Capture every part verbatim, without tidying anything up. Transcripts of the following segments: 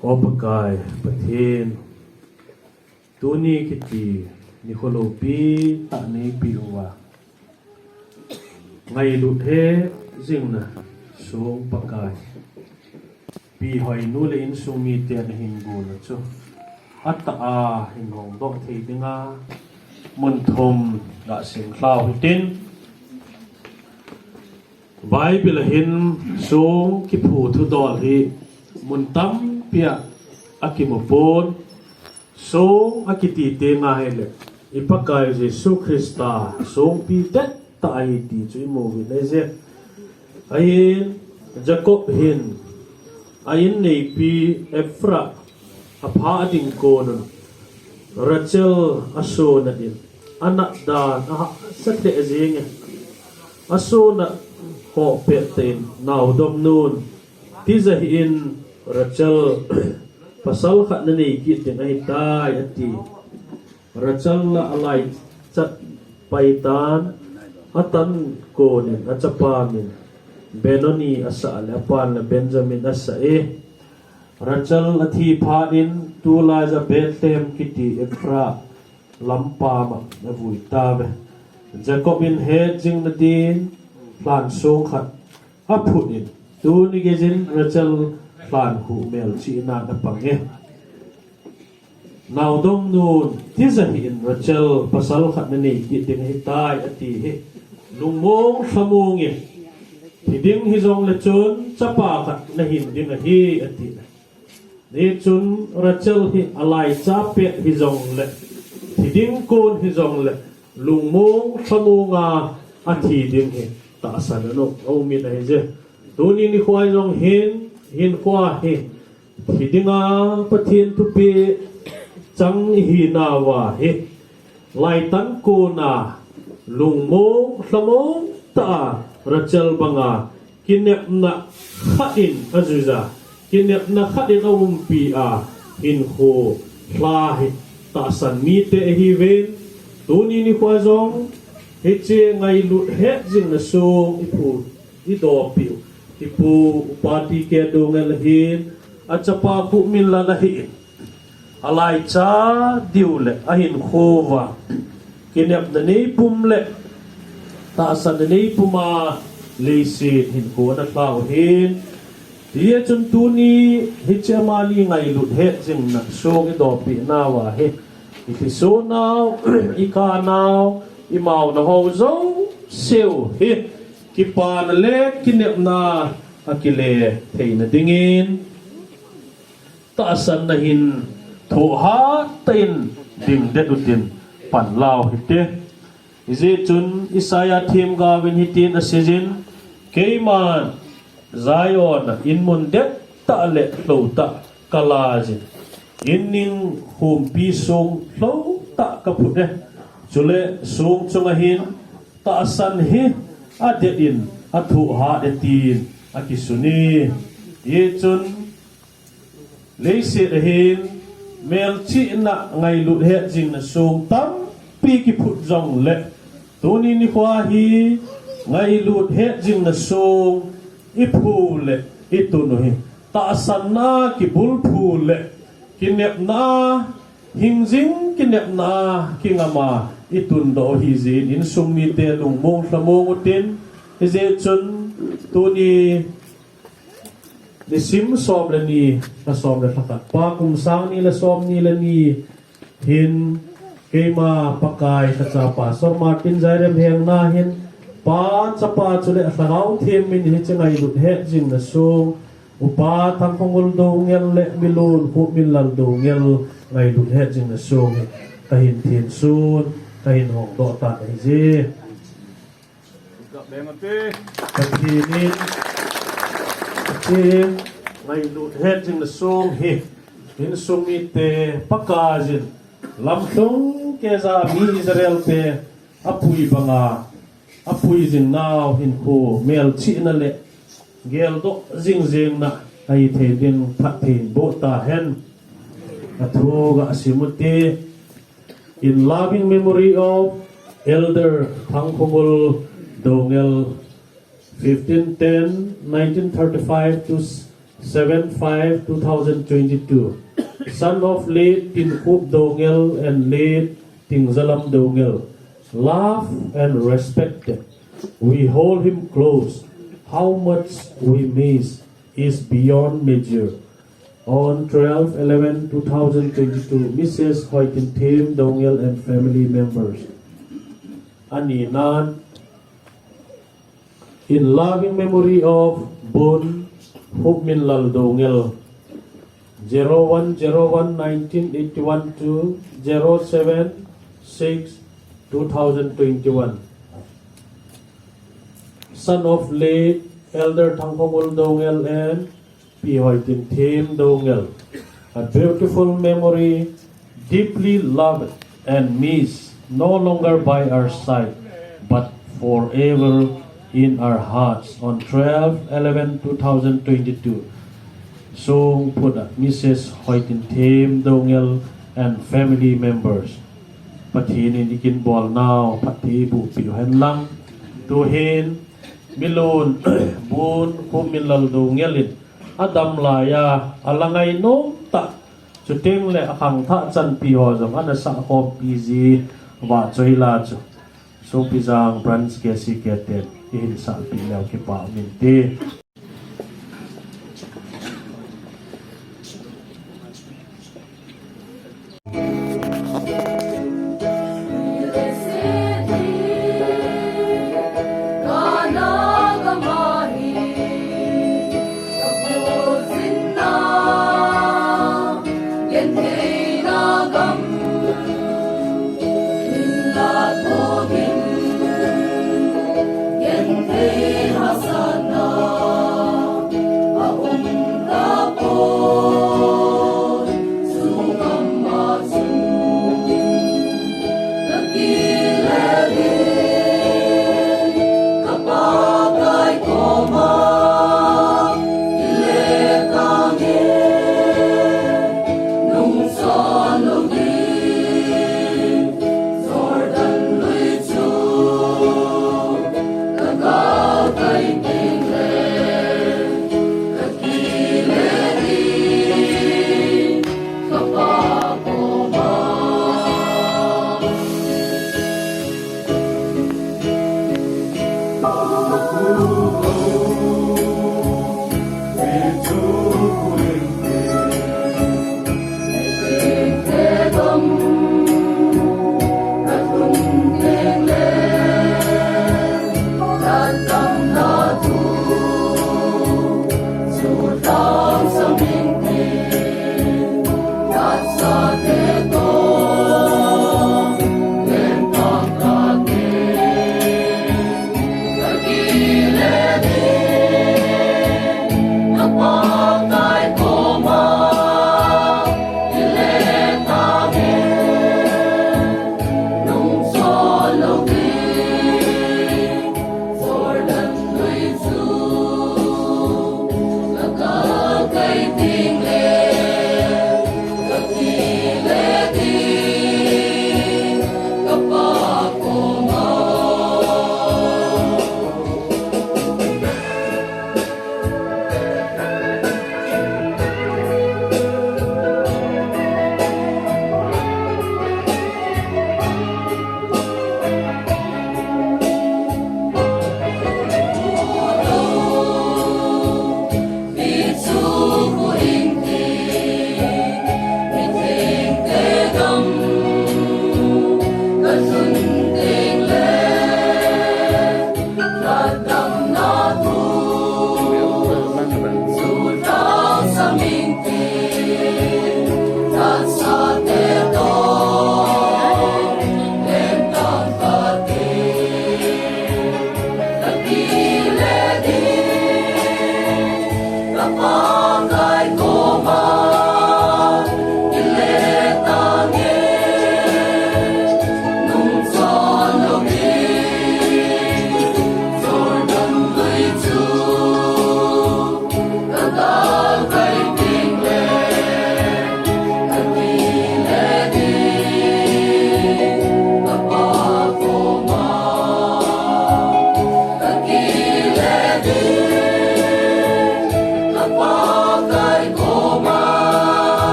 O Pakai Pathen, tuni kiti nikho loupi tah neipe uva, ngailut hetjingna song Pakai, Pi Hoinu le insung miten ahin gonna chu atah a hin hongdoh thei dinga mun thum gasem lhau hitin, Bible a hin song kiphu thudol hi mun tampi a akimu pon. Song akiti teng ahile i Pakai Jesu Christa songpi dettah ahi ti chu imu uvin ahije. Ahin Jacob hin a inneipi Ephrath aphah ding konun Rachel asonat in anat dan ahahsa lheh jenge. Asonat ho pettah in, Naodomnun, tija hih in, Rachel, pasal khat nanei kit ding ahitai, ati. Rachel la alaichat paitan, atan konin achapa min Benoni asah le apan le Benjamin asah e. Rachel athi phat in tulaiya Bethlehem kiti Ephrath lampam a avui tauve. Jacob in hetjingna din lhan song khat aphut in, tuni geijin Rachel lhan khuh melchihnan apang e. Naodomnun, tija hih in, Rachel, pasal khat nanei kit ding ahitai, ati hi lungmong lhamong e. Thi ding hijongle chun chapa khat nahin ding ahi, ati. Hichun Rachel hi alaicha pet hijongle, thi ding kon hijongle, lungmong lhamonga athi ding hi tahsan a aum in ahije. Tuni nikho jong hin, hinkho hi thi dinga Pathen thupeh chang ihinauva hi, laitan kona lungmong lhamong tah a Rachel banga kinepna khat in ajuija, kinepna khat in aumpi a hinkho lha hi tahsan mite ahiuvin, tuni nikho jong hiche ngailut hetjingna song iphu, idopi u, ipu Upa T K Doungel hin achapa khuh min la ahin, alaicha diu le ahinkho uva kinepna neipum le tahsanna neipum a leiset hinkho ana lhau hin, hijeh chun tuni hiche amani ngailut hetjingna song idopinauva hi, ilhiso nau, ikah nau, imaona ho jouseu hi kipana le kinepna akile theina dingin, tahsanna hin thohhat tah in dingdet utin pan lau hite. Hijeh chun Isaiah themgaovin hitin aseijin, Keiman Zion a inmun dettah le lhoutah kalaijin, in ning humpi song lhoutah kaphut e. Chule song chunga hin tahsan hi adet in athohhat e tin akisun e. Hijeh chun leiset a hin melchihna ngailut hetjingna song tampi kiphut jongle, tuni nikho hi ngailut hetjingna song iphu le itun u hi, tahsanna kibulphu le kinepna, hingjing kinepna kingam a itundoh u ahijeh in, insung mite lungmong lhamong utin, hijeh chun tuni nisim som le ni, lha som le lha khat pa, kum sang ni le som ni le ni hin, keima Pakai lhacha Pastor Martin Zairem hengna hin, Pa, Chapa chule Lhagao Theng min hiche ngailut hetjingna song, Upa Thangkhongol Doungel le Milun Khuhminlal Doungel ngailut hetjingna song hi kahin thensun, kahin hongdoh tan ahije. Pathen in, Pathen ngailut hetjingna song hi, insung mite Pakaiyin lamlhung keija mi Israel te apui banga, apui jing nau hinkho melchihna le geldoh jingjengna ahithei ding phattheiboh tahen. Athu gasim ute. In loving memory of Elder Thangkhongol Doungel, fifteen ten nineteen thirty-five to seven five two thousand twenty-two. Son of late Tinkup Doungel and late Tingzalam Doungel. Loved and respected. We hold him close. How much we miss is beyond measure. On twelve eleven two thousand twenty-two, Missus Hoitinthem Doungel and family members. Ani nan, in loving memory of Bun Hupminlal Doungel, zero one zero one nineteen eighty-one to zero seven six two thousand twenty-one. Son of late Elder Thangkhongul Doungel and Pi Hoitinthem Doungel. A beautiful memory, deeply loved and missed, no longer by our side, but forever in our hearts. On twelve eleven two thousand twenty-two. Song put, Missus Hoitinthem Doungel and family members. Pathen in ikin bolnau phatthei boh peh u hen lang. Tuhin, Milun Bun Hupminlal Doungel in adam laiya, ala ngainom tah. Chuteng le akhangthah chanpi ho jong ana sahkhompi ji vah choi la chu. Songpijang Branch K C K ten ihin sahpeh leu kipah um inte.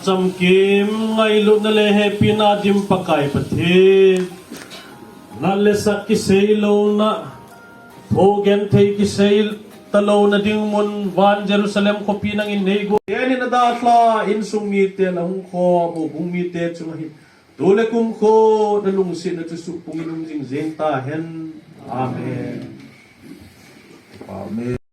Chamkim ngailutna le hepina dim Pakai Pathen, nat le sat kisei louna, thoh genthei kisei talouna ding mun van Jerusalem khopi nangin neigo. Teni na dalha insung mite, na hung khom houbung mite chunga hin tu le kumkho na lungsetna chu suhpungin um jing jeng tahen. Amen. Amen.